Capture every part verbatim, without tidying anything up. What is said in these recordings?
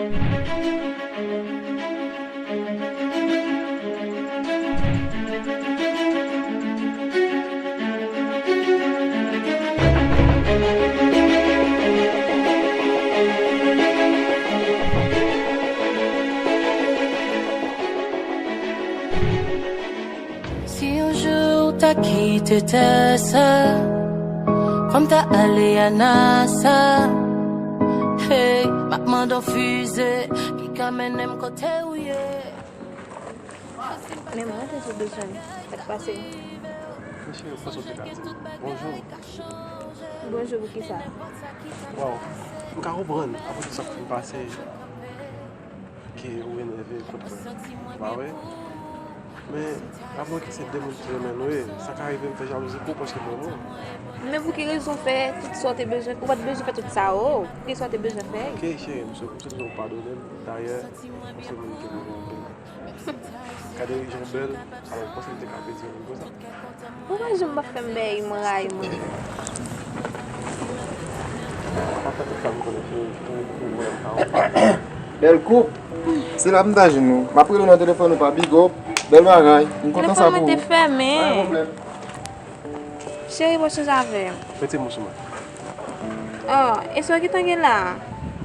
Si yon jou w ta kite tè sa, kòm ta ale a NASA. Hey, m ap mande w fize ki ka mennen m kote w ye. Men mwen te sou bezwen. Sa k pase? Mesye, yo fò soti la. Bonjou. Bonjou, poukisa? Waw, m ka konprann, apre tout sa k fin pase, ke ou enève kont mwen. Pa vre? Men, raple w ke se de moun ki renmen nou ye. Sa ka rive m fè jalouzi pou ou paske m renmen w. Men pou ki rezon fè tout sa w te bezwen, ou pa t bezwen fè tout sa, o? Pou ki sa w te bezwen fè? Ok, cheri, m sou, m sou bezwen w padone m. Dayè, ou se moun ke m renmen anpil. Gade jan w bèl, alò, m panse m te ka pèdi yon moun konsa. Ou pa janm pa fè m bèy, mwen rayi moun. Pa fè tout sa m konnen, fini, fini, fini, mwen, m pa wè. Bèl koup. Se la m ta jwenn ou. M ap rele w nan telefòn ou pa big up. Bèl bagay. M kontan sa pou ou. Telefòn mwen te fèmen. Pa gen pwoblèm. Cheri, bon chanje avè m. Mete m sou mwen. Oh, e sa w gentan gen la a?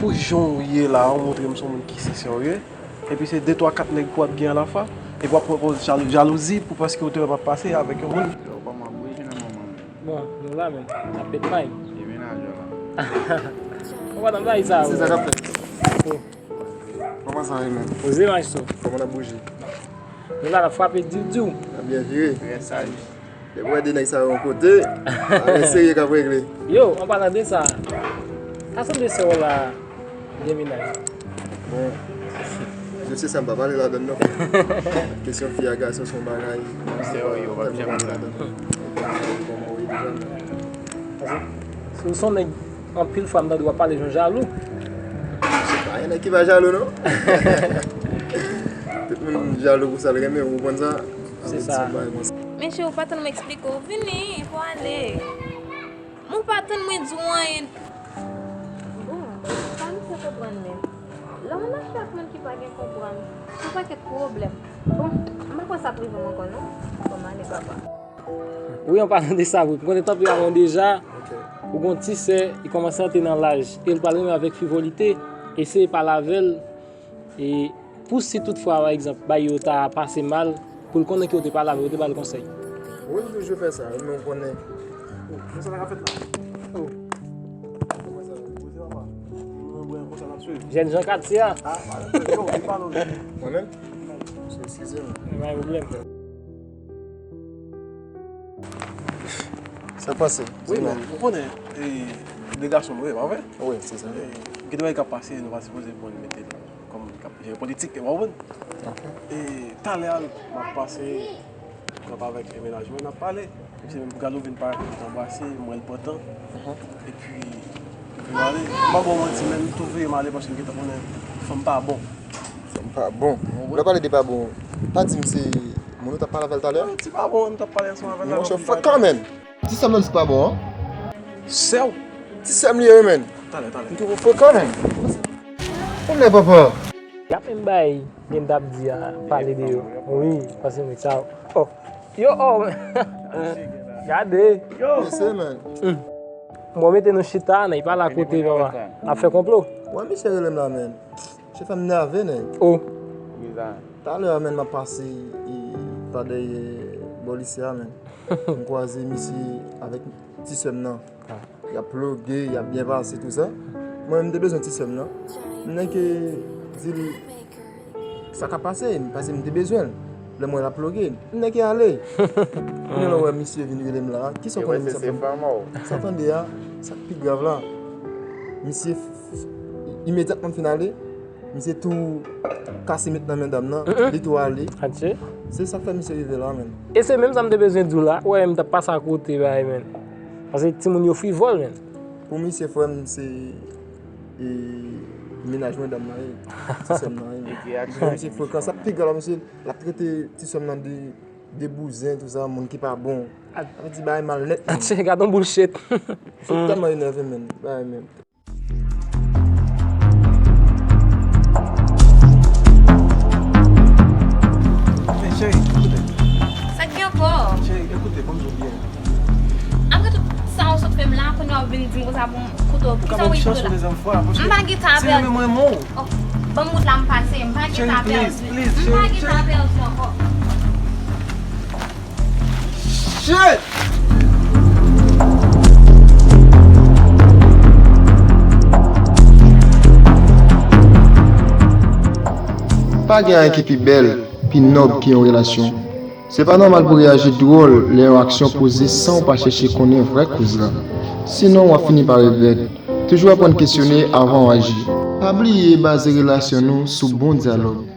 Pou jan w ye la a, w montre m se yon moun ki sensè w ye. Epi se de, twa, kat nèg pou w ap gen alafwa. Epi w ap pran pòz jalou, jalouzi pou paske w te wè m ap pase avèk yon moun. Yo, kòman bouji nan moman? Bon, nou la menm. N ap pet may. E menaj yo la. Ou pa nan bay sa, se sa k ap fèt. Kòman sa ye menm? Poze mach sou. Kòman n ap bouji? Nou la, n ap frape diw diw. N ap byen vire. Rès sa, wi. Depi w wè de nèg sa yo yon kote, afè serye k ap regle. Yo, an palan de sa, sa sanble sè w la gen menaj. Bon, dosye sa m pa pale ladann non. Kesyon fi a gason se yon bagay. Serye, w ap janm pale ladann. Kòman w ye deja menm? Paske si w se yon nèg, anpil fwa m tande w ap pale jan w jalou. Se pa yon nèg ki pa jalou non. Tout moun jalou pou sa l renmen, ou konprann sa? Se sa. Men cheri, ou pa tann mwen eksplike w. Vini, fò ale. Men ou pa tann mwen di w anyen. Bon, sa misye konprann menm? Lè w mache ak moun ki pa gen konprann, se yon pakèt pwoblèm. Bon, m pa kwè sa ap rive m ankò non. Fò m ale, papa. Wi, an palan de sa vre. M konnen tanperaman w deja. Ok. Ou gon ti sè, li kòmanse antre nan laj. E l pral renmen avèk frivolite. Eseye pale avè l. E pou si toutfwa, pa egzanp, bagay yo ta pase mal, pou l konnen ke w te pale avè l, ou te ba l konsèy. Wi, m toujou fè sa, wi, men w konnen. Oh, men sa k ap fèt la? Oh. Kòman sa ye? Poze papa. Nou nan bwen konsa n ap swiv. Jèn jan katye a. Ah, pa yo, li pale w. Mwen menm? Eskize m. Pa gen pwoblèm. Sa k pase? Wi, men, ou konnen, e, de gason nou ye, pa vre? Wi, se sa. E, gen de bagay k ap pase, nou pa sipoze pou n mete l kòm k ap jere politik, ou konprann? Ok. E, talè a, m ap pase, m ap avèk menaj mwen, n ap pale. Misye menm gade w vin parèt, m anbrase, m wè l pantan. Mhm. Epi, epi m ale. M pa ba w manti, men m tou veye m ale paske m gentan konnen fanm pa bon. Fanm pa bon. Ou konprann? Lè w pale de pa bon, pa di m se moun ou t ap pale avè l talè a? Wi, ti pa bon, m t ap pale ansanm avè l la. Monchè, fòk kanmenm. Ti sè m nan di se pa bon, an? Sè w? Ti sè m li ye, wi, menn. Talè, talè. M twouve w fre kanmenm. Ou nèg papa. Y ap menm bay, gen m t ap di a, pale de yo. Wi, paske m sa. Oh. Yo, oh. Gade. Yo. Mesye, menn. Hmm. Bon, mete nou chita, nan, y pale akote, papa. Ap fè konplo. Wè, misye rele m la, menn. Misye fè m nève, nèg. Oh. Talè a, menn, m ap pase, e, pa dèyè bò lise a, menn. M kwaze misye avèk ti sè m nan. Ah. Y ap ploge, y ap byen pase, tou sa. Mwen, m te bezwen ti sè m nan. M nèke di l sa k ap pase, paske m te bezwen l. Lè m wè l ap ploge, m nèke ale. Kounye a lè w wè misye vin rele m la, kisa w konnen misye ap fè m? Sa w tande a, sa k pi grav la. Misye f-, f-, imedyatman m fin ale, misye tou kase met nan men dam nan, li tou ale. Atche. Se sa k fè misye rive la, menn. E se menm sa m te bezwen di w la, w wè m t ap pase akote, bay, menn. Paske timoun yo frivòl, menn. Pou misye, frè m, se, e, menaj mwen, dam nan ye. Ti sè m nan ye. Misye frekan, sa pi grav la, misye, l ap trete ti sè m nan de, de bouzen, tou sa, moun ki pa bon. Sa vle di bagay mal nèt, menn. Atche, gad on bullshit. Misye tèlman enève, menn. Bagay, menn. M pa gen tan a pèdi. Oh, ban m wout la m pase. M pa gen tan a pèdi. M pa gen tan a pèdi ankò. Pa gen anyen ki pi bèl, pi nòb ke yon relasyon. Se pa nòmal pou w reyaji dwòl lè yon aksyon poze san w pa chèche konnen vrè koz la. Sinon, w ap fini pa regrèt. Toujou aprann kesyone avan w aji. Pa bliye baze relasyon nou sou bon dyalòg.